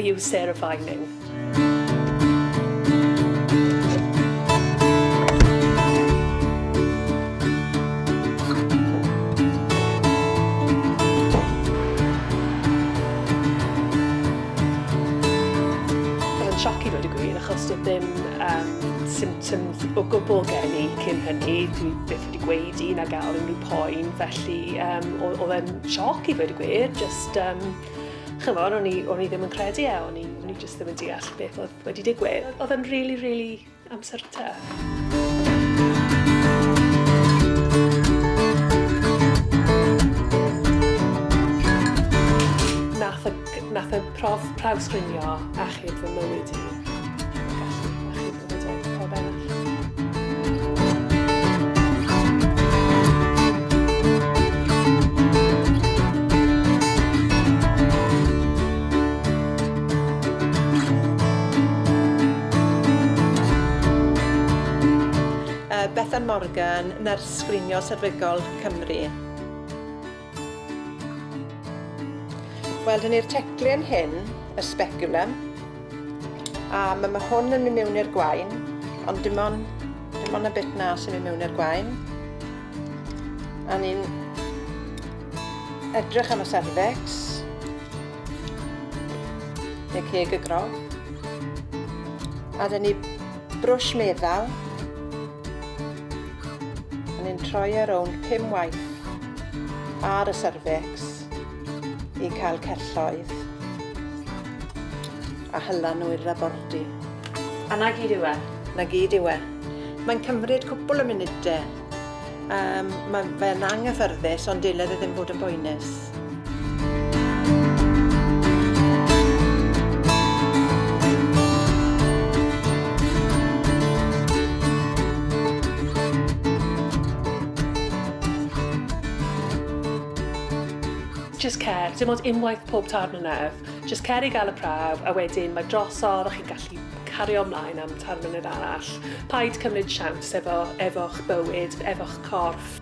fi yw Sarah Vining. Oedd yn sioc i ddweud y gwir, achos doedd ddim um, symptoms o gwbl gen i cyn hynny. Dwi byth wedi gweud i na gael unrhyw poen, felly um, oedd e'n sioc i ddweud y gwir. Just, um, chymod, o'n i, o'n i ddim yn credu e, o'n i, o'n i just ddim yn deall beth oedd wedi digwydd. Oedd e'n really, really amser tough. Nath y, nath y prof, prawf sgrinio achub fy mywyd i. Gallu achub bywydau pawb arall. Uh, Bethan Morgan, nyrs sgrinio serfigol Cymru. Wel, dyn ni'r teclyn hyn, y speculum, a mae, mae hwn yn mynd mewn i'r gwain, ond dim ond, dim ond y bit na sy'n mynd mewn i'r gwain. A ni'n edrych am y cervix, neu ceg y groth. A dyn ni brwsh meddal. A ni'n troi e rownd 5 waith ar y cervix i cael celloedd a hyla nhw i'r labordy. A na gyd yw e? Na gyd yw e. Mae'n cymryd cwpl o munudau. Um, mae fe'n anghyffyrddus, ond dyle fe ddim fod yn boenus. Just cer, dim ond unwaith pob tair mlynedd. Just cer i gael y prawf, a wedyn mae drosodd a chi'n gallu cario ymlaen am tair mlynedd arall. Paid cymryd siawns efo, efo'ch bywyd, efo'ch corff.